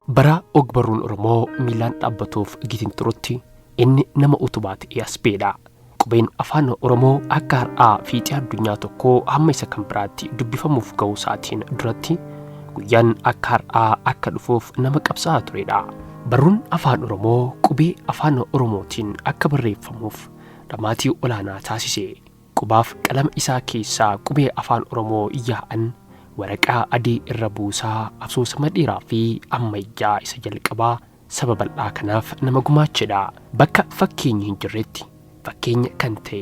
Bara ogbarruun Oromoo miilaan dhaabbatuuf gitiin turutti inni nama utubaa ta'ee as ba'edha. Qubeen afaan Oromoo akka har'aa fiixee addunyaa tokkoo hamma isa kan biraatti dubbifamuuf ga'uu isaatiin duratti guyyaan akka har'aa akka dhufuuf nama qabsaa'aa turedha. Barruun afaan Oromoo qubee afaan Oromootiin akka barreeffamuuf dhamaatii olaanaa taasise. Qubaaf qalama isaa keessaa qubee afaan Oromoo yaa'an waraqaa adii irra buusaa asoosama dheeraa fi ammayyaa isa jalqabaa saba bal'aa kanaaf nama gumaachedha. Bakka fakkeenyi hin jirretti fakkeenya kan ta'e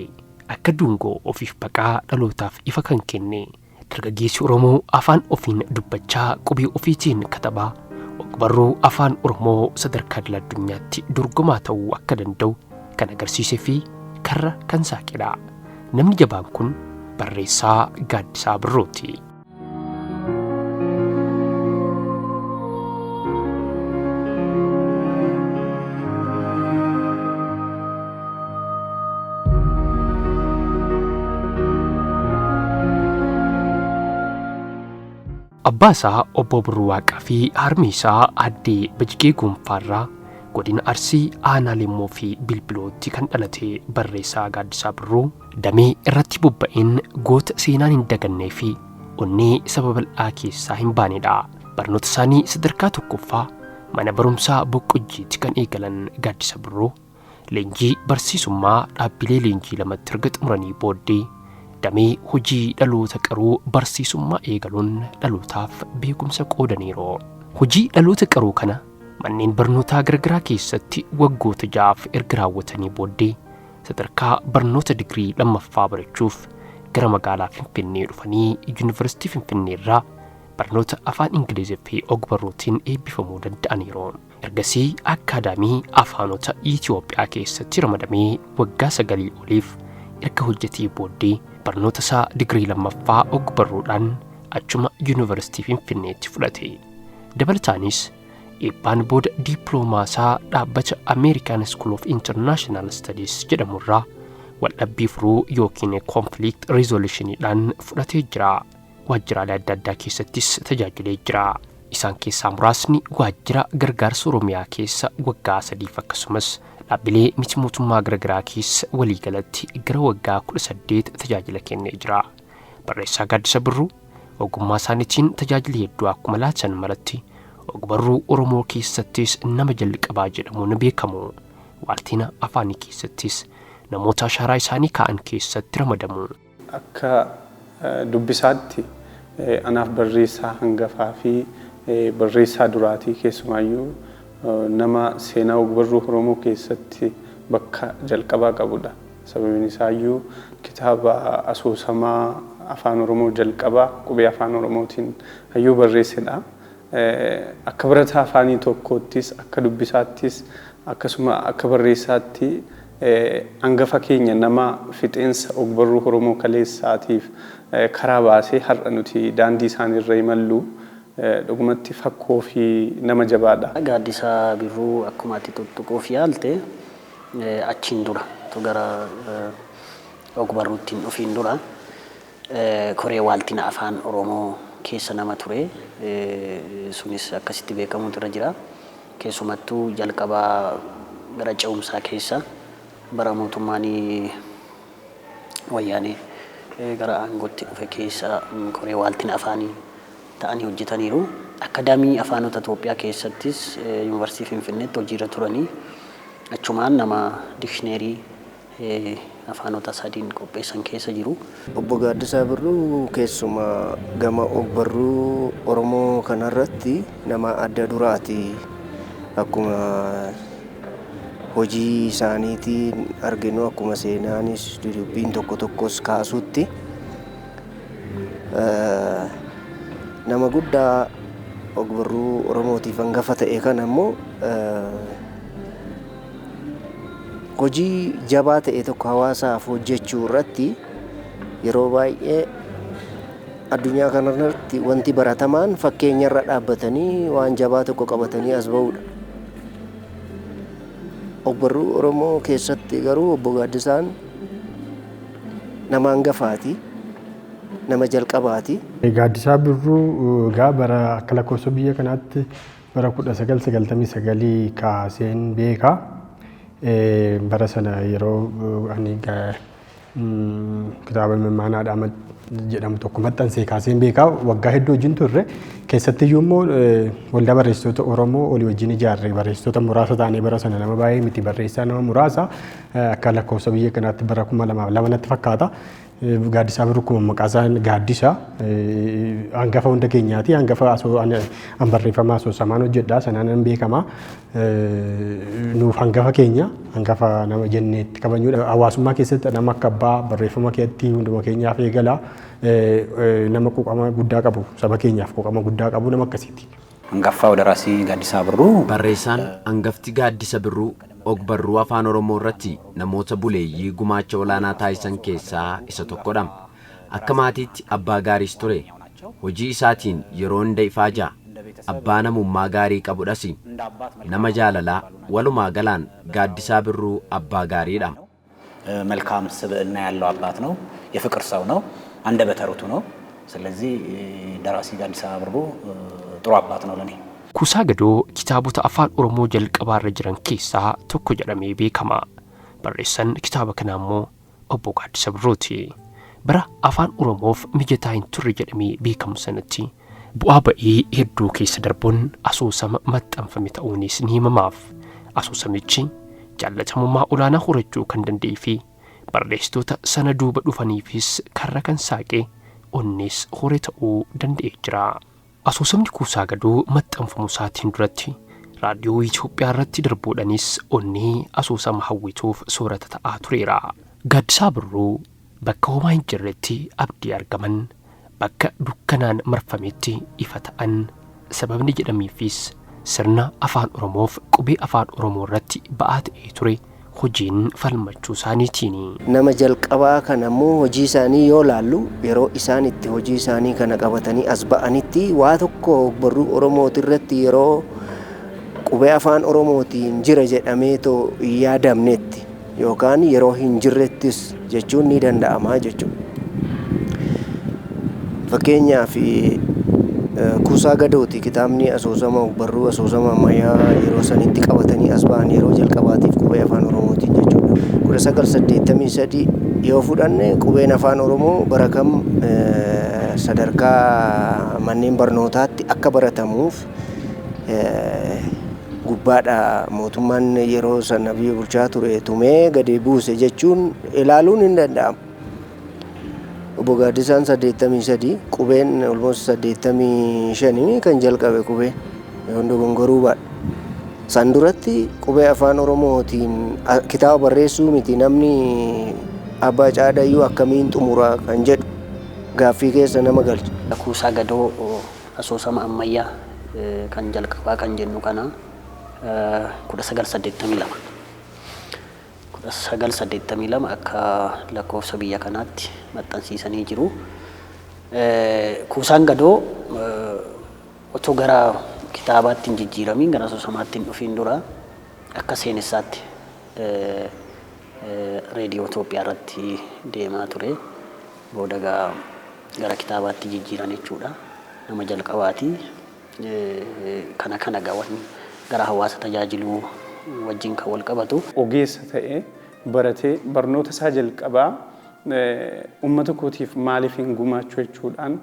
akka dungoo ofiif baqaa dhalootaaf ifa kan kenne dargaggeessi Oromoo afaan ofiin dubbachaa qubee ofiitiin katabaa ogbarruu afaan Oromoo sadarkaa idil addunyaatti dorgomaa ta'uu akka danda'u kan agarsiisee fi karra kan saaqedha. Namni jabaan kun barreessaa Gaaddisaa Birruuti. Abbaa isaa obbo Birruu Waaqaa fi harmee isaa aadde Bajigee Gonfaarraa godina Arsii aanaa Lemmoo fi Bilbilootti kan dhalate barreessaa Gaaddisaa Birruu damee irratti bobba'een goota seenaan hin dagannee fi onnee saba bal'aa keessaa hin baanedha. Barnoota isaanii sadarkaa tokkoffaa mana barumsaa Boqqojjiitti kan eegalan Gaaddisa Birruu leenjii barsiisummaa dhaabbilee leenjii lamatti erga xumuranii booddee damee hojii dhaloota qaruu barsiisummaa eegaluun dhalootaaf beekumsa qoodaniiru. Hojii dhaloota qaruu kana manneen barnootaa garagaraa keessatti waggoota ja'aaf erga raawwatanii booddee sadarkaa barnoota digirii lammaffaa barachuuf gara magaalaa Finfinnee dhufanii Yuunivarsiitii Finfinnee irraa barnoota afaan Ingilizii fi ogbarruutiin eebbifamuu danda'aniiru. Ergasii Akkaadaamii Afaanota Itiyoophiyaa keessatti ramadamee waggaa 9 oliif erga hojjetee booddee barnoota isaa digirii lammaffaa ogbarruudhaan achuma Yuunivarsiitii Finfinneetti fudhate. Dabalataanis eebbaan booda diippiloomaa isaa dhaabbata American School of International Studies jedhamu irraa waldhabbii furuu yookiin Conflict Resolution'dhaan fudhatee jira. Waajjiraalee adda addaa keessattis tajaajilee jira. Isaan keessaa muraasni waajjira gargaarsa Oromiyaa keessa waggaa sadiif akkasumas dhaabbilee miti mootummaa garagaraa keessa waliigalatti gara waggaa 18 tajaajila kennee jira. Barreessaa Gaaddisa Birruu ogummaa isaaniitiin tajaajila hedduu akkuma laatan maratti ogbarruu Oromoo keessattis nama jalqabaa jedhamuun beekamu. Waaltina afaanii keessattis namoota ashaaraa isaanii kaa'an keessatti ramadamu. Akka dubbisaatti anaaf barreessaa hangafaa fi barreessaa duraatii keessumaayyuu nama seenaa ogbarruu Oromoo keessatti bakka jalqabaa qabudha. Sababiin isaayyuu kitaaba asoosamaa afaan Oromoo jalqabaa qubee afaan Oromootiin hayyuu barreessedha. Akka barataa afaanii tokkoottis, akka dubbisaattis, akkasuma akka barreessaatti angafa keenya nama fixeensa ogbarruu Oromoo kaleessaatiif karaa baasee har'a nuti daandii isaaniirra imallu dhugumatti fakkoo fi nama jabaadha. Gaaddisaa Birruu akkuma ati tuttuquuf yaalte achiin dura utuu gara ogbarruutti hin dhufiin dura Koree Waaltina Afaan Oromoo keessa nama ture. Sunis akkasitti beekamuutu irra jira. Keessumattuu jalqaba gara ce'umsaa keessa bara mootummaan Wayyaanee gara aangootti dhufe keessa Koree Waaltina Afaanii ta'anii hojjetaniiru. Akkadaamii Afaanota Itoophiyaa keessattis Yuunivarsiitii Finfinneetti hojiirra turanii achumaan nama dikshineerii afaanota sadiin qopheessan keessa jiru. Obbo Gaaddisaa Birruu keessumaa gama ogbarruu Oromoo kanarratti nama adda duraati. Akkuma hojii isaaniitiin arginu akkuma seenaanis dudubbiin tokko tokkos kaasutti nama guddaa ogbarruu Oromootiif hangafa ta'e kana immoo Hojii jabaa ta'e tokko hawaasaaf hojjechuu irratti yeroo baay'ee addunyaa kanarratti wanti baratamaan fakkeenyarra dhaabbatanii waan jabaa tokko qabatanii as ba'uudha. Ogbarruu Oromoo keessatti garuu obbo Gaaddisaan nama hangafaati, nama jalqabaati. Gaaddisaa Birruu egaa bara akka lakkoofsa biyya kanaatti Bara 1999 kaaseen beeka. Bara sana yeroo ani kitaaba Imimmaanaadhaa jedhamu tokko maxxansee kaaseen beeka. Waggaa hedduu wajjin turre. Keessattiyyuu immoo waldaa barreessitoota Oromoo olii wajjin ijaarre, barreessitoota muraasa taanee, bara sana nama baay'ee miti, barreessaa nama muraasa, akka lakkoofsa biyya kanaatti bara 2002 natti fakkaata. Gaaddisaa Birruu akkuma maqaa isaa gaaddisa hangafa hunda keenyaati. Hangafa an barreeffama asoosamaan hojjedha, sanaan nan beekama. Nuuf hangafa keenya, hangafa nama jenneetti kabajnudha. Hawaasummaa keessatti nama akka abbaa, barreeffama keessatti hunduma keenyaaf eegala. Nama quuqama guddaa qabu, saba keenyaaf quuqama guddaa qabu, nama akkasiiti. አንጋፋው ደራሲ ጋዲሳ ብሩ Barreessaan hangafti Gaaddisa Birruu ogbarruu Afaan Oromoo irratti namoota buleeyyii gumaacha olaanaa taasisan keessaa isa tokkodha. Akka maatiitti abbaa gaariis ture. Hojii isaatiin yeroo hunda ifaaja. Abbaa namummaa gaarii qabudhas. Nama jaalalaa, walumaa galaan Gaaddisaa Birruu abbaa gaariidha. መልካም ስብዕና ያለው አባት ነው። የፍቅር ሰው ነው። አንደበተ ርቱዕ ነው። ስለዚህ ደራሲ ጋዲሳ ብሩ ጥሩ አባት ነው ለኔ። Kuusaa Gadoo kitaabota Afaan Oromoo jalqabaarra jiran keessaa tokko jedhamee beekama. Barreessaan kitaaba kanaa immoo obbo Gaaddisa Birruuti. Bara Afaan Oromoof mijataa hin turre jedhamee beekamu sanatti bu'aa ba'ii hedduu keessa darbuun asoosama maxxanfame ta'uunis ni himamaaf. Asoosamichi jaallatamummaa olaanaa horachuu kan danda'ee fi barreessitoota sana duuba dhufaniifis karra kan saaqe, onnees hore ta'uu danda'ee jira. Asoosamni Kuusaa Gadoo maxxanfamuu isaatiin duratti raadiyoo Itoophiyaa irratti darbuudhaanis onnee asoosama hawwituuf soorata ta'aa tureera. Gaaddisaa Birruu bakka homaa hin jirretti abdii argaman, bakka dukkanaan marfametti ifa ta'an sababni jedhamiifis sirna Afaan Oromoof qubee Afaan Oromoo irratti ba'aa ta'ee ture hojiin falmachuu isaaniitiin. Nama jalqabaa kana immoo hojii isaanii yoo laallu, yeroo isaan itti hojii isaanii kana qabatanii as ba'anitti waa tokko barruu Oromooti irratti yeroo qubee Afaan Oromootiin jira jedhamee too hin yaadamnetti yookaan yeroo hin jirrettis jechuun ni danda'ama jechuudha. Fakkeenyaaf, Kuusaa Gadooti, kitaabni asoosama, barruu asoosama ammayyaa yeroo sanitti qabatanii as ba'an yeroo jalqabaatiif qubee Afaan Oromootiin jechuudha. 1983 yoo fudhanne, qubeen Afaan Oromoo bara kam sadarkaa manneen barnootaatti akka baratamuuf gubbaadha mootummaan yeroo sana biyya bulchaa ture tumee gadi buuse jechuun ilaaluun hin danda'amu. Obbo Gaaddisaan 83, qubeen almost 85 kan jalqabe qubeen, yoon dogongoruu baadhe. San duratti qubee Afaan Oromootiin kitaaba barreessuu miti, namni abbaa caadayyuu akkamiin xumuraa kan jedhu gaaffii keessa nama galcha. Kuusaa Gadoo asoosama ammayyaa kan jalqabaa kan jennu kana 1982. 1982 akka lakkoofsa biyya kanaatti maxxansiisanii jiru. Kuusaan Gadoo otoo gara kitaabaatti hin jijjiiramiin, gara asoosamaatti hin dhufiin dura akka seenessaatti reediyoo Itoophiyaa irratti deemaa ture. Booda gara kitaabaatti jijjiiran jechuudha. Nama jalqabaati. Kana gawan gara hawaasa tajaajiluu wajjin kan wal qabatu. Ogeessa ta'ee baratee barnoota isaa jalqabaa uummata kootiif maaliif hin gumaachuu jechuudhaan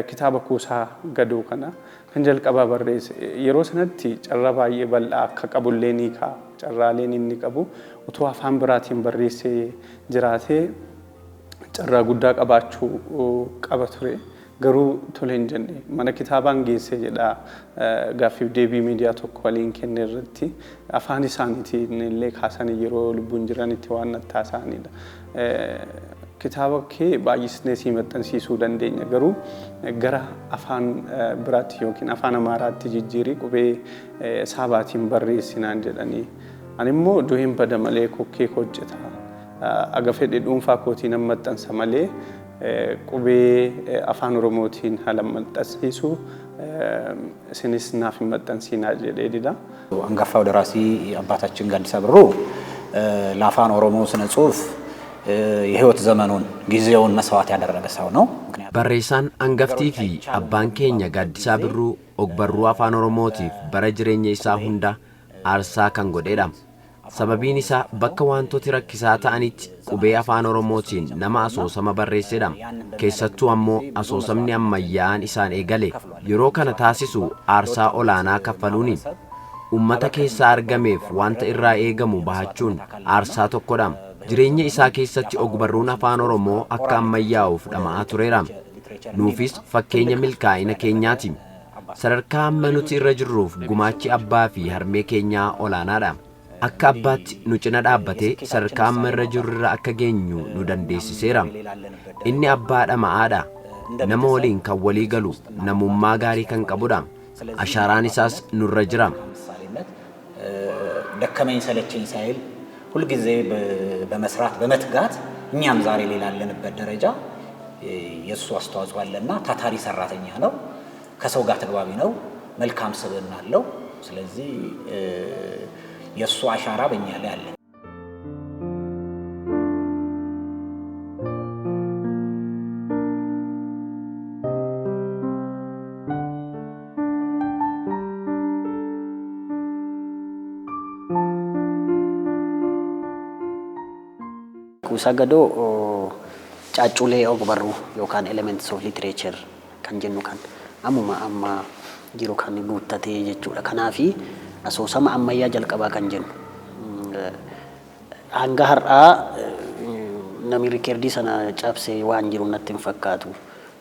kitaaba Kuusaa Gadoo kana kan jalqabaa barreesse. Yeroo sanatti carraa baay'ee bal'aa akka qabullee ni ka'a. Carraaleen inni qabu otoo afaan biraatiin barreessee jiraatee carraa guddaa qabaachuu qaba ture. Garuu tole hin jenne, mana kitaabaan geesse jedha gaaffiif deebii miidiyaa tokko waliin kenne irratti, afaan isaaniitiin illee kaasanii yeroo lubbuun jiranitti waan nattaasanidha. Kitaaba kee baay'isnee sii maxxansiisuu dandeenya, garuu gara afaan biraatti yookiin Afaan Amaaraatti jijjiirii qubee Saabaatiin barreessinaan jedhanii. Ani immoo du'een bada malee kokkee hojjeta. Aga fedhe dhuunfaa kootiin nan maxxansa malee qubee Afaan Oromootiin haala maxxansiisu isinis naaf hin maxxansiinaa jedhee dida. አንጋፋው ደራሲ አባታችን ጋዲሳ ብሩ ለአፋን ኦሮሞ ስነ ጽሁፍ የህይወት ዘመኑን ጊዜውን መስዋዕት ያደረገ ሰው ነው። ምክንያቱም Barreessaan hangaftii fi abbaan keenya Gaaddisaa Birruu Ogbarruu Afaan Oromootiif bara jireenya isaa hunda aarsaa kan godhedha. Sababiin isaa bakka wantooti rakkisaa ta'anitti qubee Afaan Oromootiin nama asoosama barreessedha. Keessattuu ammoo asoosamni ammayyaa'aan isaan eegale. Yeroo kana taasisu aarsaa olaanaa kaffaluuni. Uummata keessaa argameef wanta irraa eegamu bahachuun aarsaa tokkodha. Jireenya isaa keessatti ogbarruun Afaan Oromoo akka ammayyaa'uuf dhama'aa tureera. Nuufis fakkeenya milkaa'ina keenyaati. Sadarkaa amma nuti irra jirruuf gumaachi abbaa fi harmee keenyaa olaanaadha. Akka abbaatti nu cina dhaabbatee sadarkaa amma irra jirru irra akka geenyu nu dandeessiseera. Inni abbaa dhama'aadha. Nama waliin kan walii galu, namummaa gaarii kan qabudha. Ashaaraan isaas nurra jira. ደከመኝ ሰለቸኝ ሳይል ሁልጊዜ በመስራት በመትጋት እኛም ዛሬ ላይ ላለንበት ደረጃ የእሱ አስተዋጽኦ አለና ታታሪ ሰራተኛ ነው። ከሰው ጋር ተግባቢ ነው። መልካም ስብዕና አለው። ስለዚህ የእሱ አሻራ በእኛ ላይ አለ። Kuusaa Gadoo caacculee ogbarruu yookaan elements of literature kan jennu kan ammuma amma jiru kan guuttatee jechuudha. Kanaafi asoosama ammayyaa jalqabaa kan jennu. Hanga har'aa namni rikeerdii sana cabsee waan jiru natti hin fakkaatu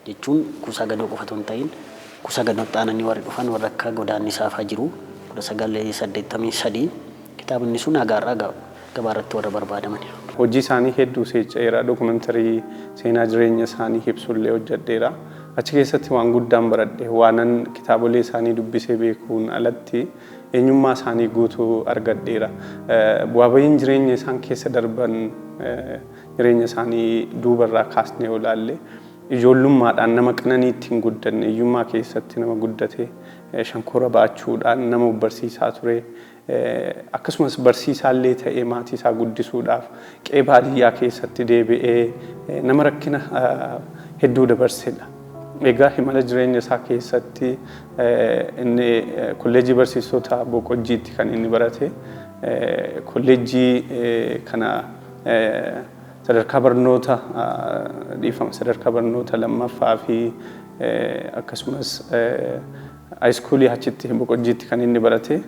jechuun Kuusaa Gadoo qofa otoo hin ta'in Kuusaa Gadootti aananii warri dhufan warra akka Godaannisaa fa'aa jiru 1983 kitaabni sun haga har'aa gabaarratti warra barbaadaman. Hojii isaanii hedduu seecca'eera. Dokumentarii seenaa jireenya isaanii ibsullee hojjedheera. Achi keessatti waan guddaan baradhe, waanan kitaabolee isaanii dubbisee beekuun alatti eenyummaa isaanii guutuu argadheera. Bu'aa bahiin jireenya isaan keessa darban, jireenya isaanii duubarraa kaasnee yoo ilaalle, ijoollummaadhaan nama qananii ittiin guddanne, hiyyummaa keessatti nama guddate, shankora baachuudhaan nama barsiisaa ture. Akkasumas barsiisaallee ta'ee maatii isaa guddisuudhaaf qe'ee baadiyyaa keessatti deebi'ee nama rakkina hedduu dabarsedha. Egaa imala jireenya isaa keessatti inni kolleejjii barsiisota Boqojjiitti kan inni barate. Kolleejjii kana sadarkaa barnoota dhiifama sadarkaa barnoota lammaffaa fi akkasumas haayiskuulii achitti Boqojjiitti kan inni barate.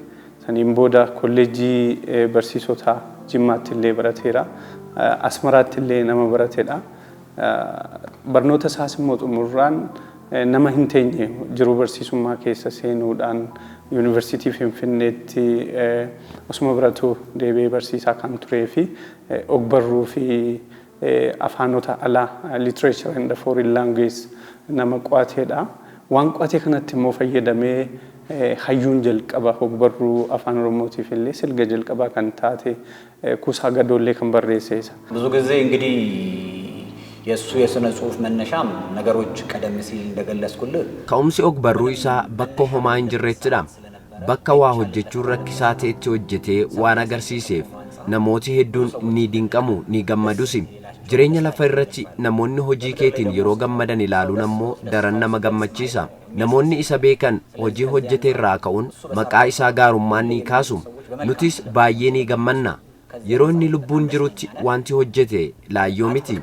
Saniin booda kolleejjii barsiisota Jimmaatti illee barateera. Asmaraatti illee nama baratedha. Barnoota isaas immoo xumurraan nama hin teenye, jiruu barsiisummaa keessa seenuudhaan yuunivarsiitii Finfinneetti osuma baratu deebi'ee barsiisaa kan turee fi ogbarruu fi afaanota alaa, literature and foreign language, nama qo'ateedha. Waan qo'ate kanatti immoo fayyadamee hayyuun jalqaba ogbarruu Afaan Oromootiif illee silga jalqabaa kan taate Kuusaa Gadoollee kan barreesse isa. ብዙ ጊዜ እንግዲህ የእሱ የስነ ጽሁፍ መነሻም ነገሮች ቀደም ሲል እንደገለጽኩልህ Ka'umsi ogbarruu isaa bakka homaa hin jirrettidha. Bakka waa hojjechuun rakkisaa ta'etti hojjetee waan agarsiiseef namooti hedduun ni dinqamu, ni gammadus. Jireenya lafa irratti namoonni hojii keetiin yeroo gammadan ilaaluun ammoo daran nama gammachiisa. Namoonni isa beekan hojii hojjete irraa ka'uun maqaa isaa gaarummaan ni kaasu. Nutis baay'ee ni gammanna. Yeroo inni lubbuun jirutti wanti hojjete laayyoo miti.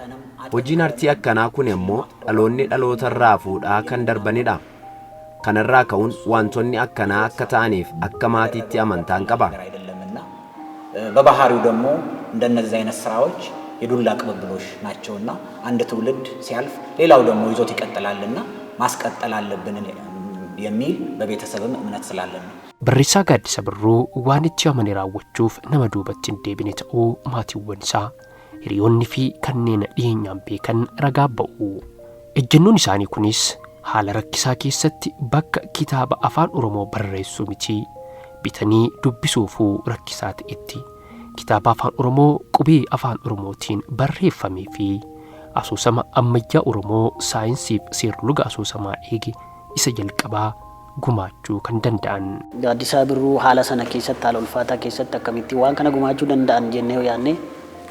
Hojiin artii akkanaa kun immoo dhaloonni dhalootarraa fuudhaa kan darbanidha. Kanarraa ka'uun wantoonni akkanaa akka ta'aniif akka maatiitti amantaan qaba. አይደለምና በባህሪው ደግሞ እንደነዚህ አይነት ስራዎች የዱላ ቅብብሎሽ ናቸውና አንድ ትውልድ ሲያልፍ ሌላው ደግሞ ይዞት ይቀጥላልና ማስቀጠል አለብን የሚል በቤተሰብም እምነት ስላለን ነው። Barreessaa Gaaddisa Birruu waan itti amane raawwachuuf nama duubatti hin deebine ta'uu maatiiwwan isaa, hiriyoonni fi kanneen dhiyeenyaan beekan ragaa ba'u. Ejjennoon isaanii kunis haala rakkisaa keessatti bakka kitaaba Afaan Oromoo barreessuu miti bitanii dubbisuufuu rakkisaa ta'etti kitaaba Afaan Oromoo qubee Afaan Oromootiin barreeffamee fi asoosama ammayyaa Oromoo saayinsiif seerluga asoosamaa eege isa jalqabaa gumaachuu kan danda'an. Gaaddisaa Birruu haala sana keessatti, haala ulfaataa keessatti akkamitti waan kana gumaachuu danda'an jennee yoo yaadne,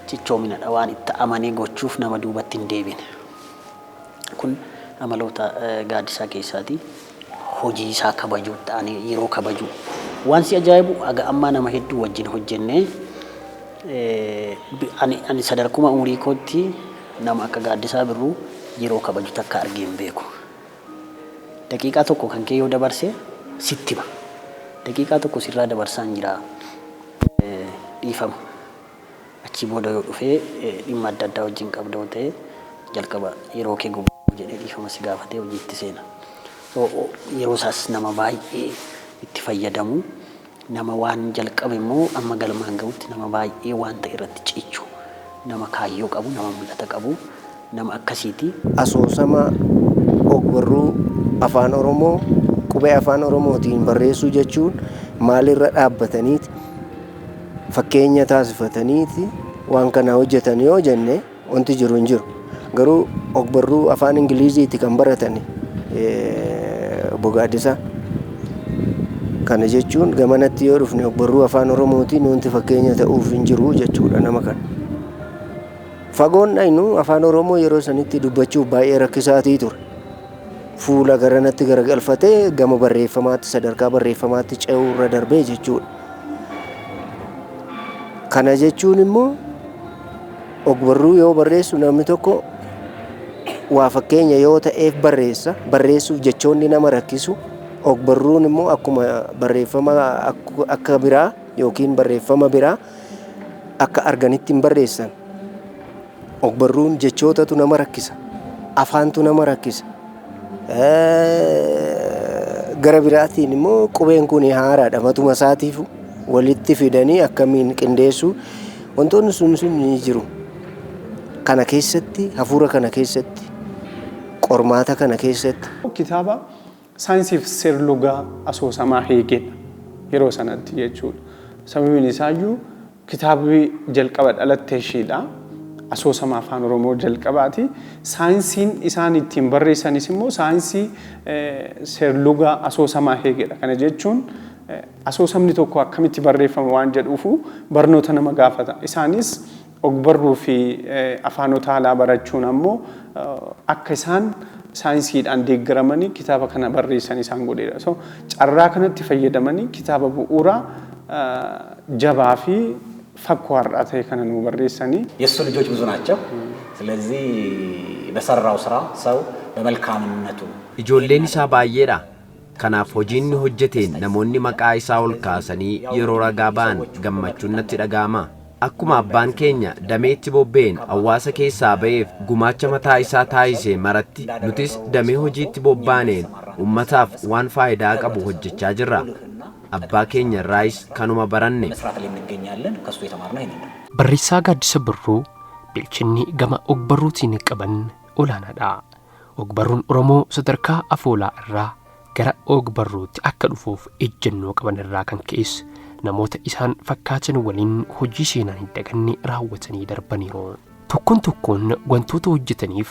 cichoominadha, waan itti amanee gochuuf nama duubatti hin deebine. Kun amaloota Gaaddisaa keessaati. Hojii isaa kabajuu ta'anii yeroo kabajuu. Waan si ajaa'ibu aga ammaa nama hedduu wajjin hojjennee ani sadarkuma umurii kootti nama akka Gaaddisaa Birruu yeroo kabaju takka argee hin beeku. Daqiiqaa tokko kan kee yoo dabarse sitti hima. Daqiiqaa tokko sirraa dabarsaan jira, dhiifama. Achii booda yoo dhufee dhimma adda addaa wajjin qabda yoo ta'e, jalqaba yeroo kee gubuu jedhee dhiifama si gaafatee hojiitti seena. So yeroo isaas nama baay'ee itti fayyadamu, nama waan jalqabe immoo amma galmaan gahutti nama baay'ee waan ta'e irratti cichu, nama kaayyoo qabu, nama mul'ata qabu, nama akkasiiti. Asoosama ogbarruu Afaan Oromoo qubee Afaan Oromootiin barreessuu jechuun maalirra dhaabbataniiti, fakkeenya taasifataniiti waan kana hojjetan yoo jenne, wanti jiru hin jiru. Garuu ogbarruu Afaan Ingiliziiti kan baratani obbo Gaaddisaa. Kana jechuun gamanatti yoo dhufne ogbarruu Afaan Oromootiin wanti fakkeenya ta'uuf hin jiru jechuudha nama kana. Fagoon dhaynu Afaan Oromoo yeroo sanitti dubbachuuf baay'ee rakkisaatii ture. Fuula garanatti garagalfatee gama barreeffamaatti, sadarkaa barreeffamaatti ce'uu irra darbee jechuudha. Kana jechuun immoo ogbarruu yoo barreessu namni tokko waa fakkeenya yoo ta'eef barreessa. Barreessuuf jechoonni nama rakkisu. Ogbarruun immoo akkuma barreeffama akka biraa yookiin barreeffama biraa akka arganitti hin barreessan. Ogbarruun jechootatu nama rakkisa. Afaantu nama rakkisa. Gara biraatiin immoo qubeen kun haaraadha, matuma isaatiif walitti fidanii akkamiin qindeessu, wantoonni sun sun ni jiru. Kana keessatti, hafuura kana keessatti, qormaata kana keessatti. Kitaaba saayinsiif seerlugaa asoosamaa hiikedha yeroo sanatti jechuudha. Sababiin isaayyuu kitaabni jalqaba dhalatte ishiidha. Asoosama Afaan Oromoo jalqabaati. Saayinsiin isaan ittiin barreessanis immoo saayinsii seerlugaa asoosamaa hiikedha. Kana jechuun asoosamni tokko akkamitti barreeffama waan jedhuufu barnoota nama gaafata. Isaanis ogbarruu fi afaanota alaa barachuun ammoo akka isaan saayinsiidhaan deeggaramanii kitaaba kana barreessan isaan godheera. So carraa kanatti fayyadamanii kitaaba bu'uuraa jabaa fi fakkoo har'aa ta'e kana nu barreessanii. የእሱ ልጆች ብዙ ናቸው። ስለዚህ በሰራው ስራ ሰው በመልካምነቱ Ijoolleen isaa baay'eedha. Kanaaf hojii inni hojjeteen namoonni maqaa isaa ol kaasanii yeroo ragaa ba'an gammachuun natti dhaga'ama. Akkuma abbaan keenya dameetti bobba'een hawaasa keessaa ba'eef gumaacha mataa isaa taasise maratti, nutis damee hojiitti bobbaaneen ummataaf waan faayidaa qabu hojjechaa jirra. Abbaa keenya irraayis kanuma baranne. መስራት ላይ እንገኛለን። ከእሱ የተማርነው ይሄንን ነው። Barreessaa Gaaddisa Birruu bilchinni gama ogbarruutiin qaban olaanaadha. Ogbarruun Oromoo sadarkaa afoolaa irraa gara ogbarruutti akka dhufuuf ejjennoo qaban irraa kan ka'es namoota isaan fakkaatan waliin hojii seenaan hin daganne raawwatanii darbaniiru. Tokkoon tokkoon wantoota hojjetaniif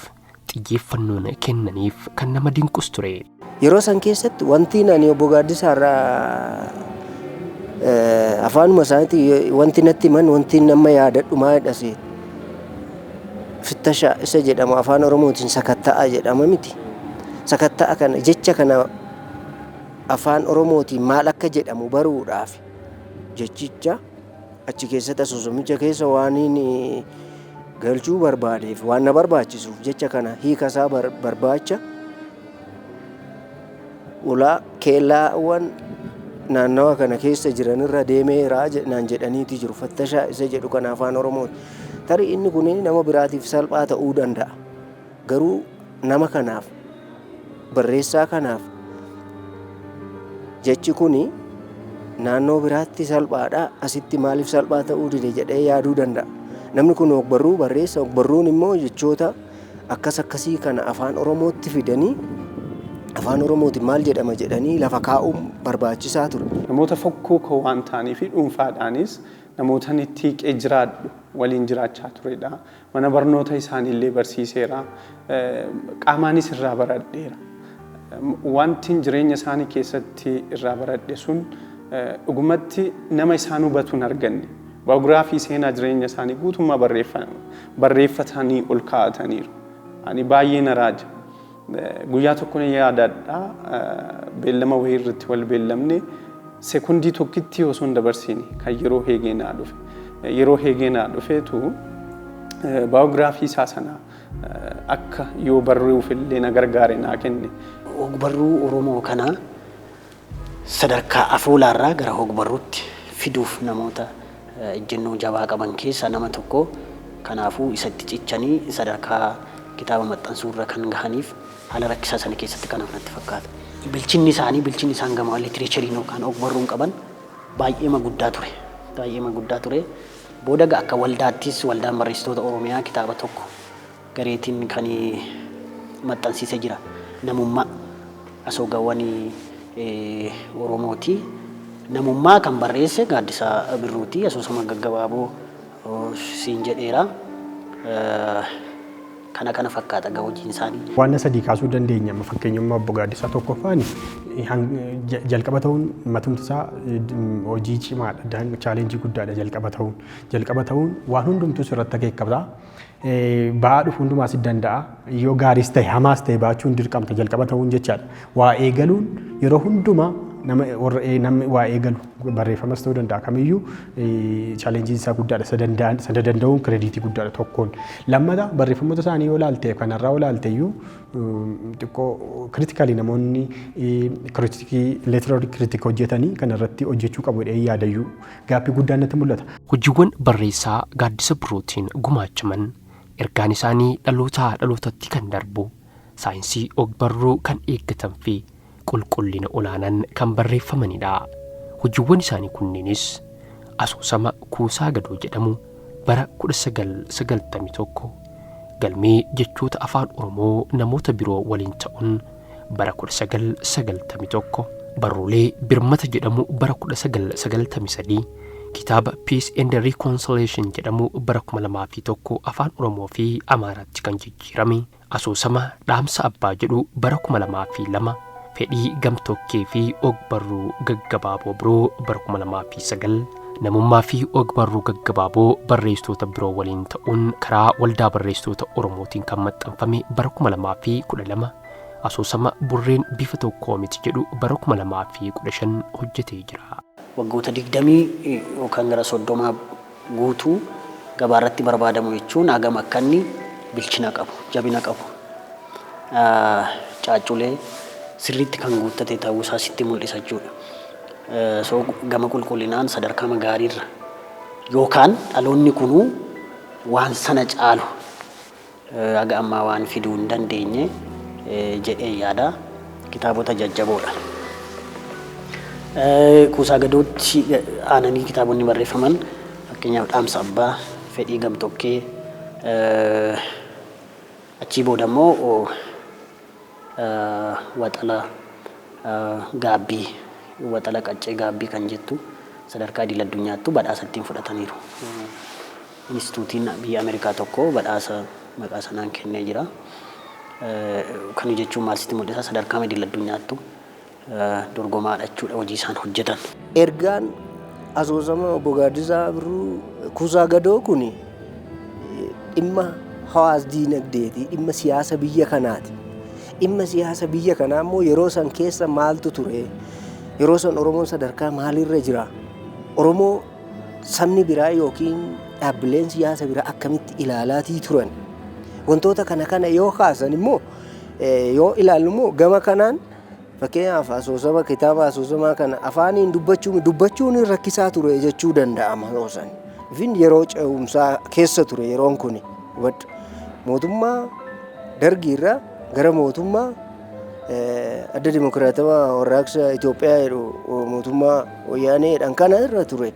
xiyyeeffannoon kennaniif kan nama dinqus ture. Yeroo san keessatti wanti ani obbo Gaaddisaa irraa afaanuma isaaniitti wanti natti himan, wanti nama yaadadhu maalidha see, fittashaa isa jedhamu, Afaan Oromootiin sakatta'a jedhama miti. Sakatta'a kana, jecha kana Afaan Oromootiin maal akka jedhamu baruudhaaf jechicha achi keessatti asoosamicha keessa waan inni galchuu barbaadeef, waan na barbaachisuuf, jecha kana hiika isaa barbaacha ulaa keellaawwan naannawa kana keessa jiranirra deemeera naan jedhaniiti jiru, fattashaa isa jedhu kana Afaan Oromooti. Tarii inni kun nama biraatiif salphaa ta'uu danda'a. Garuu nama kanaaf, barreessaa kanaaf, jechi kuni naannoo biraatti salphaadha, asitti maaliif salphaa ta'uu dide jedhee yaaduu danda'a. Namni kun ogbarruu barreessa, ogbarruun immoo jechoota akkas akkasii kana Afaan Oromootti fidanii Afaan Oromootiin maal jedhama jedhanii lafa kaa'uun barbaachisaa ture. Namoota fokkoo koo waan ta'anii fi dhuunfaadhaanis namoota itti hiiqee jiraadhu waliin jiraachaa turedha. Mana barnoota isaaniillee barsiiseera. Qaamaanis irraa baradheera. Wanti jireenya isaanii keessatti irraa baradhe sun dhugumatti nama isaan hubatu hin arganne. Baayogiraafii, seenaa jireenya isaanii guutummaa barreeffatanii ol kaa'ataniiru. Ani baay'ee na raaja. Guyyaa tokko ni yaadadha, beellama wayii irratti wal beellamne, sekundii tokkitti osoo hin dabarsiin kan yeroo heegee naa dhufe. Yeroo heegee naa dhufeetu baayogiraafii isaa sana akka yoo barruuf illee na gargaare naa kenne. Ogbarruu Oromoo kana sadarkaa afoolaarraa gara ogbarruutti fiduuf namoota ejjennoo jabaa qaban keessaa nama tokko. Kanaafuu isatti cichanii sadarkaa kitaaba maxxansuurra kan gahaniif haala rakkisaa sana keessatti kanaaf natti fakkaata. Bilchinni isaanii, bilchinni isaan gama litireechariin yookaan ogbarruun qaban baay'eema guddaa ture. Baay'eema guddaa ture. Booda akka waldaattis Waldaan Barreessitoota Oromiyaa kitaaba tokko gareetiin kan maxxansiisee jira. Namummaa asoogawwan Oromooti. Namummaa kan barreesse Gaaddisaa Birruuti. Asoosama gaggabaaboo siin jedheera. Kana kana fakkaata gaa hojiin isaanii. Waan sadii kaasuu dandeenya. Amma fakkeenyummaa obbo Gaaddisaa tokkoffaan jalqaba ta'uun matumti isaa hojii cimaadha. Challenge guddaadha jalqaba ta'uun. Jalqaba ta'uun waan hundumtuu sirratti akeekkata. Ba'aa dhufu hundumaa si danda'a. Yoo gaariis ta'e hamaas ta'e baachuun dirqamta jalqaba ta'uun jechaadha. Waa eegaluun yeroo hundumaa nama warra namni waa eegalu barreeffamas ta'uu danda'a kamiyyuu challengeiin isaa guddaadha. Isa danda'uun credit guddaadha tokkoon. Lammata, barreeffamoota isaanii yoo ilaalte, kanarraa yoo ilaalte iyyuu, xiqqoo critically namoonni critic literary critic hojjetanii kanarratti hojjechuu qabu jedhee yaadayyuu gaaffii guddaan natti mul'ata. Hojiiwwan barreessaa Gaaddisa Birruutiin gumaachaman ergaan isaanii dhalootaa dhalootatti kan darbu, saayinsii ogbarruu kan eeggatan fi qulqullina olaanaan kan barreeffamanidha. Hojiiwwan isaanii kunneenis asoosama Kuusaa Gadoo jedhamu bara 1991, galmee jechoota Afaan Oromoo namoota biroo waliin ta'uun bara 1991, barruulee Birmata jedhamu bara 1993, kitaaba Peace and Reconciliation jedhamu bara 2001 Afaan Oromoo fi Amaaraatti kan jijjiirame, asoosama Dhaamsa Abbaa jedhu bara 2002, Fedhii Gamtokkee fi ogbarruu gaggabaaboo biroo bara 2009, Namummaa fi ogbarruu gaggabaaboo barreessitoota biroo waliin ta'uun karaa Waldaa Barreessitoota Oromootiin kan maxxanfame bara 2012, asoosama Burreen Bifa Tokkoo Miti jedhu bara 2015 hojjetee jira. Waggoota 20 yookaan gara 30 guutuu gabaarratti barbaadamu jechuun hagam akka inni bilchina qabu, jabina qabu. Caacculee sirriitti kan guuttate ta'uu isaa sitti mul'isa jechuudha. So gama qulqullinaan sadarkaa gaariirra yookaan dhaloonni kunuu waan sana caalu haga ammaa waan fiduu hin dandeenye jedhee yaada. Kitaabota jajjaboodha. Kuusaa Gadootti aananii kitaabonni barreeffaman fakkeenyaaf Dhaamsa Abbaa, Fedhii Gamtokkee, achii booda immoo Waxala Gaabbii, Waxala Qaccee Gaabbii kan jettu sadarkaa idil addunyaattu badhaasa ittiin fudhataniiru. Instituutiin biyya Ameerikaa tokko badhaasa maqaa sanaan kennee jira. Kana jechuun maal sitti mul'isa? Sadarkaa idil addunyaattu dorgomaadha jechuudha hojii isaan hojjetan. Ergaan asoosama obbo Gaaddisaa Birruu Kuusaa Gadoo kun dhimma hawaas diinagdeeti, dhimma siyaasa biyya kanaati. Dhimma siyaasa biyya kanaa immoo yeroo san keessa maaltu ture? Yeroo san Oromoon sadarkaa maalirra jira? Oromoo sabni biraa yookiin dhaabbileen siyaasa biraa akkamitti ilaalaatii turan? Wantoota kana kana yoo kaasan immoo, yoo ilaallu immoo, gama kanaan fakkeenyaaf asoosama, kitaaba asoosamaa kana afaaniin dubbachuun rakkisaa ture jechuu danda'ama yeroo san. Ifin yeroo ce'umsaa keessa ture yeroon kuni, hubadhu. Mootummaa Dargiirraa gara mootummaa Adda Dimokiraatawaa Warraaqsa Itoophiyaa jedhu, mootummaa Wayyaaneedhaan kana irra ture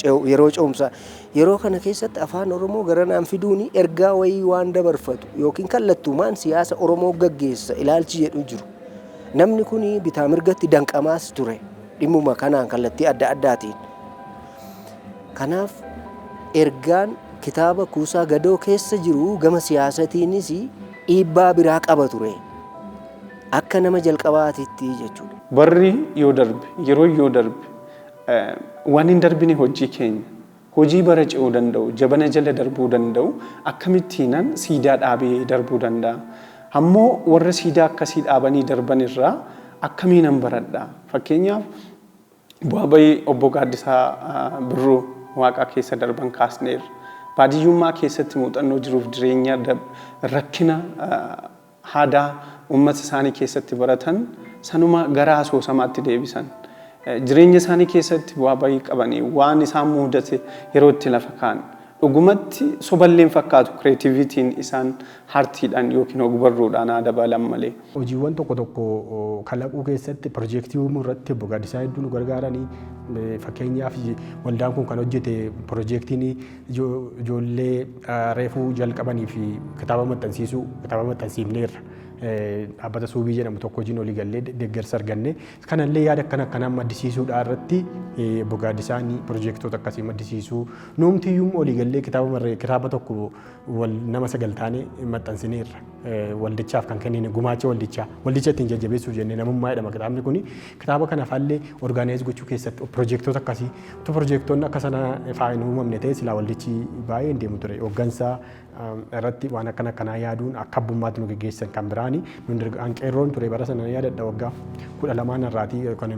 yeroo ce'umsaa. Yeroo kana keessatti Afaan Oromoo gara naan fiduun ergaa wayii waan dabarfatu yookiin kallattumaan siyaasa Oromoo gaggeessa ilaalchi jedhu jiru. Namni kun bitaa mirgatti danqamaas ture dhimmuma kanaan kallattii adda addaatiin. Kanaaf ergaan kitaaba Kuusaa Gadoo keessa jiru gama siyaasatiinis dhiibbaa biraa qaba ture. Akka nama jalqabaatitti jechuudha. Barri yoo darbe, yeroo yoo darbe, waan hin darbine hojii keenya, hojii bara ce'uu danda'u, jabana jala darbuu danda'u, akkamittiinan siidaa dhaabee darbuu danda'a? Ammoo warra siidaa akkasii dhaabanii darban irraa akkamiinan baradha? Fakkeenyaaf, bu'aa bahii obbo Gaaddisaa Birruu Waaqaa keessa darban kaasneerra. Baadiyyummaa keessatti muuxannoo jiruuf jireenya rakkina aadaa uummata isaanii keessatti baratan sanuma gara asoosamaatti deebisan. Jireenya isaanii keessatti bu'aa bahii qabanii waan isaan mudate yeroo itti lafa kaa'an. Dhugumatti soballeen fakkaatu, creativityn isaan artiidhaan yookiin ogbarruudhaan haa dabalan malee. Hojiiwwan tokko tokko kalaquu keessatti, piroojeektii uumuu irratti obbo Gaaddisaa hedduu nu gargaaranii. Fakkeenyaaf, waldaan kun kan hojjete piroojeektiin ijoollee reefuu jalqabanii fi kitaaba maxxansiisuu, kitaaba maxxansiifneerra. Dhaabbata Suubii jedhamu tokko wajjin olii gallee deeggarsa arganne. Kanallee yaada akkana akkanaa maddisiisuudhaa irratti obbo Gaaddisaan piroojeektoota akkasii maddisiisuu, nuumtiyyuu olii gallee kitaaba tokko wal nama 9 taane maxxansineerra. Waldichaaf kan kennine, gumaacha waldichaa, waldicha ittiin jajjabeessuuf jennee, namummaa jedhama kitaabni kuni. Kitaaba kanaafallee organize gochuu keessatti piroojeektoota akkasii, utuu piroojeektoonni akka sana fa'aa hin uumamne ta'e, silaa waldichi baay'ee hin deemu ture. Hooggansa irratti waan akkana akkanaa yaaduun akka abbummaatti nu geggeessan. Kan biraani qeerroon ture bara sana, yaadadha, waggaa 12 irraatii kan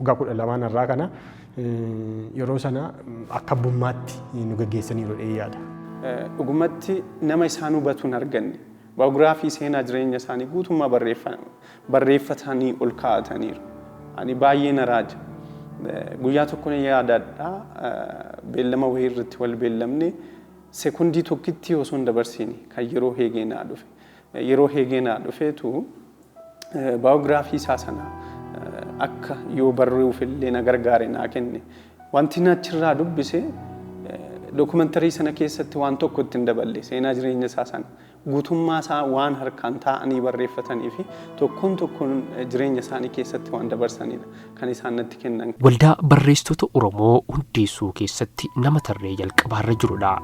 waggaa 12 irraa kana, yeroo sana akka abbummaatti nu geggeessaniiru jedhee yaada. Dhugumatti nama isaan hubatu hin arganne. Biography, seenaa jireenya isaanii guutummaa barreeffatanii ol kaa'ataniiru. Ani baay'ee na raaja. Guyyaa tokko ni yaadadha, beellama wayii irratti wal beellamne, sekondii tokkitti osoo hin dabarsiine kan yeroo heegee naa dhufe. Yeroo heegee naa dhufeetu biography isaa sana akka yoo barreessuuf illee na gargaare naa kenne. Wanti na achirraa dubbise, documentary sana keessatti waan tokko itti hin daballe, seenaa jireenya isaa sana. Guutummaa isaa waan harkaan taa'anii barreeffatanii fi tokkoon tokkoon jireenya isaanii keessatti waan dabarsanidha kan isaan natti kennan. Waldaa Barreessitoota Oromoo hundeessuu keessatti nama tarree jalqabaarra jirudha.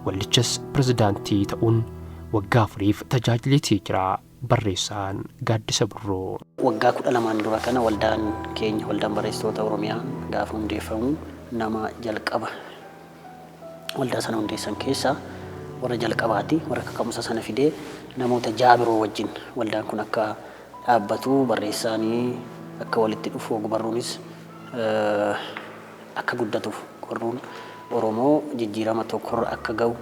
Waldichas pirezidaantii ta'uun waggaa 4f tajaajileetii jira. Barreessaan Gaaddisa Birruu. Waggaa 12n dura kana waldaan keenya, Waldaan Barreessitoota Oromiyaa gaafa hundeeffamu, nama jalqaba waldaa sana hundeessan keessaa warra jalqabaati. Warra kaka'umsa sana fidee namoota ja'a biroo wajjin waldaan kun akka dhaabbatu, barreessaanii akka walitti dhufu, ogbarruunis akka guddatuuf, ogbarruun Oromoo jijjiirama tokkorra akka ga'u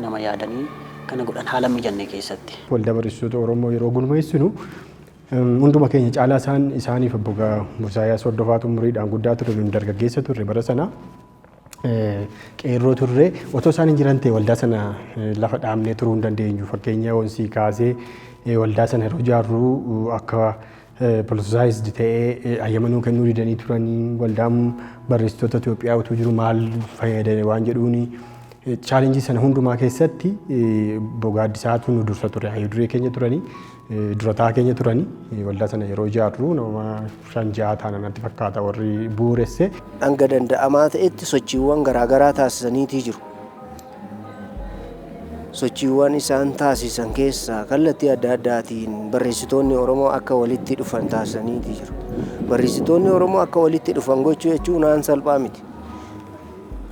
nama yaadanii kana godhan haala mijanne keessatti. Waldaa Barreessitoota Oromoo yeroo gurmeessinu hunduma keenya caalaa isaan, isaaniif obbo Musaayaa Hordofaatu umuriidhaan guddaa ture, nu dargaggeessa turre bara sana. Qeerroo turre. Otoo isaan hin jiran ta'e waldaa sana lafa dhaabnee turuu hin dandeenyu. Fakkeenya onsii kaasee, waldaa sana yeroo ijaarru akka politicized ta'ee hayyamanuu kennuu didanii turanii, waldaan barreessitoota Itoophiyaa utuu jiru maal fayyadame waan jedhuuni. Challenge sana hundumaa keessatti obbo Gaaddisaatu nu dursa ture. Hayyuu duree keenya turanii, durataa keenya turanii. Waldaa sana yeroo ijaarru nama shan ja'a ta'an natti fakkaata warri bu'uuresse. Hanga danda'amaa ta'etti sochiiwwan garaagaraa taasisaniitii jiru. Sochiiwwan isaan taasisan keessaa kallattii adda addaatiin barreessitoonni Oromoo akka walitti dhufan taasisaniitii jiru. Barreessitoonni Oromoo akka walitti dhufan gochuu jechuun waan salphaa miti.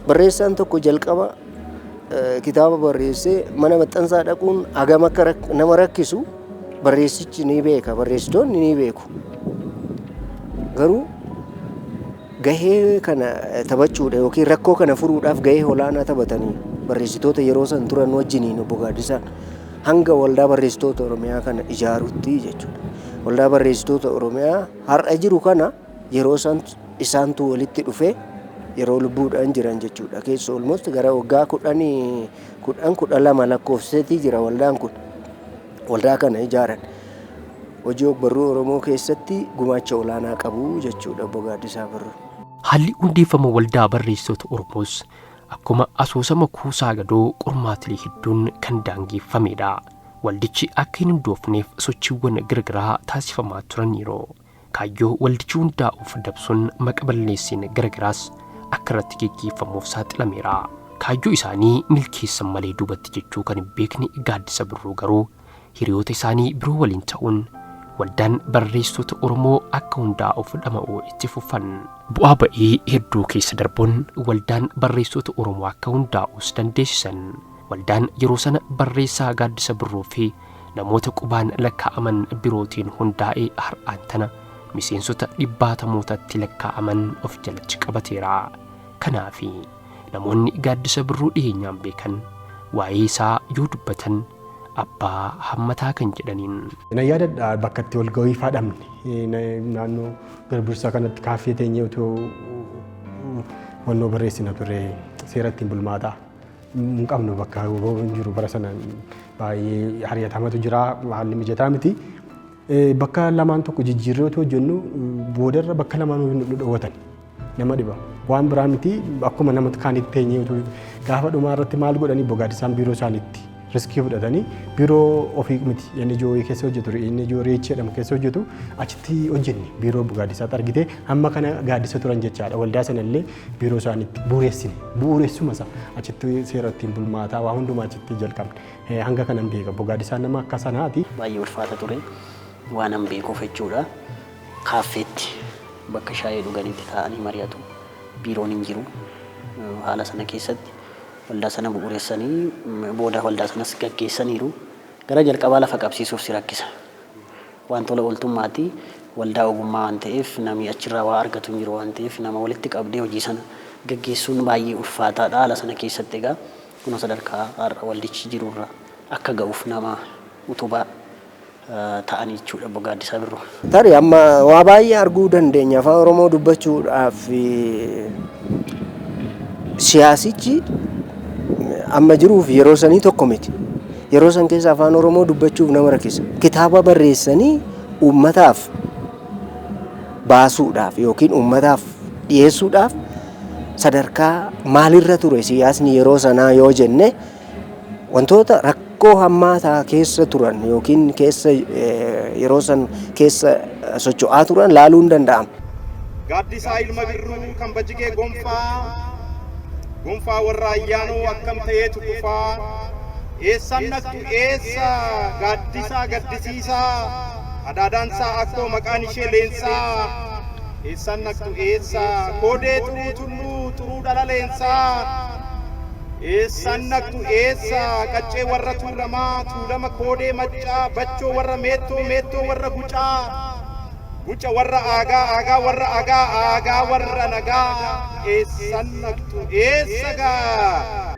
Barreessaan tokko jalqaba kitaaba barreessee mana maxxansaa dhaquun hagam akka nama rakkisu barreessichi ni beeka, barreessitoonni ni beeku. Garuu gahee kana taphachuudha yookiin rakkoo kana furuudhaaf gahee olaanaa taphatanii barreessitoota yeroo san turan wajjiniin obbo Gaaddisaan hanga Waldaa Barreessitoota Oromiyaa kana ijaarutti jechuudha. Waldaa Barreessitoota Oromiyaa har'a jiru kana yeroo isaantu walitti dhufee, yeroo lubbuudhaan jiran jechuudha. Keessa almost gara waggaa 10, 10, 12 lakkoofseetii jira waldaan kun. Waldaa kana ijaaran. Hojii ogbarruu Oromoo keessatti gumaacha olaanaa qabu jechuudha obbo Gaaddisaa Birruu. Haalli hundeeffama Waldaa Barreessitoota Oromoos akkuma asoosama Kuusaa Gadoo qormaatilee hedduun kan daangeffamedha. Waldichi akka hin hundoofneef sochiiwwan garaagaraa taasifamaa turaniiru. Kaayyoo waldichi hundaa'uuf dabsuun maqa balleessiin garagaraas akka irratti geggeeffamuuf saaxilameera. Kaayyoo isaanii milkeessan malee duubatti jechuu kan hin beekne Gaaddisa Birruu garuu hiriyoota isaanii biroo waliin ta'uun Waldaan Barreessitoota Oromoo akka hundaa'uuf dhama'uu itti fufan. Bu'aa ba'ii hedduu keessa darbuun Waldaan Barreessitoota Oromoo akka hundaa'us dandeessisan. Waldaan yeroo sana barreessaa Gaaddisa Birruu fi namoota qubaan lakkaa'aman birootiin hundaa'ee har'aan tana miseensota dhibbaatamootatti lakkaa'aman of jalatti qabateera. Kanaafi namoonni Gaaddisa Birruu dhiyeenyaan beekan waa'ee isaa yoo dubbatan abbaa hammataa kan jedhaniin. Na yaadadha, bakka itti wal ga'ii faadhamne naannoo Birbirsaa kanatti kaaffee teenyee otoo wannoo barreessina ture, seera ittiin bulmaataa. Hin qabnu, bakka hin jiru, bara sana baay'ee hariyatamatu jira, haalli mijataa miti. Bakka lamaan tokko jijjiirree otoo hojjennu boodarra bakka lamaan nu dhoowwatan, nama dhiba. Waan biraa miti, akkuma nama kaanitti teenyee otoo gaafa dhumaa irratti maal godhanii, Gaaddisaan biiroo isaaniitti riskii fudhatanii, biiroo ofii miti, inni ijoo keessa hojjetu, inni ijoo reechi jedhamu keessa hojjetu, achitti hojjenne. Biiroo Gaaddisaatti argite hamma kana gaaddisa turan jechaadha. Waldaa sanallee biiroo isaaniitti bu'uureessine, bu'uureessuma isaa achitti seera ittiin bulmaataa waa hundumaa achitti jalqabne. Hanga kanan beeka, Gaaddisaan nama akka sanaati. Baay'ee ulfaata ture waan an beekuuf jechuudha. Kaaffeetti bakka shaayii dhuganitti taa'anii mari'atu. Biiroon hin jiru. Haala sana keessatti waldaa sana bu'uureessanii booda waldaa sanas gaggeessaniiru. Gara jalqabaa lafa qabsiisuuf si rakkisa. Waan tola ooltummaati, waldaa ogummaa waan ta'eef, namni achirraa waa argatu hin jiru waan ta'eef, nama walitti qabdee hojii sana gaggeessuun baay'ee ulfaataadha. Haala sana keessatti egaa kunoo sadarkaa har'a waldichi jirurra akka ga'uuf nama utubaa ta'anii jechuudha obbo Gaaddisaa Birruu. Tarii amma waa baay'ee arguu dandeenya. Afaan Oromoo dubbachuudhaaf siyaasichi amma jiruuf yeroo sanii tokko miti. Yeroo san keessa afaan Oromoo dubbachuuf nama rakkisa. Kitaaba barreessanii uummataaf baasuudhaaf yookiin uummataaf dhiyeessuudhaaf sadarkaa maalirra ture siyaasni yeroo sanaa yoo jenne, wantoota rakkoo hammaataa keessa turan yookiin keessa yeroo san keessa socho'aa turan laaluu hin danda'amu. Gaaddisaa ilma Birruu kan Bajigee Gonfaa, Gonfaa warra Ayyaanoo, akkam ta'eetu kufaa? Eessan naqxu eessa Gaaddisaa gaddisiisaa? Adaadaansaa akkoo maqaan ishee Leensaa. Eessan naqxu eessa koodee Xuruu Tulluu, xuruu dhala Leensaa? Eessan naqxu eessa qaccee warra Tuulamaa, Tuulama koodee Maccaa, Bachoo warra Meettoo, Meettoo warra Gucaa, Guca warra Aagaa, Aagaa warra Agaa, Aagaa warra Nagaa? Eessan naqxu eessa gaa?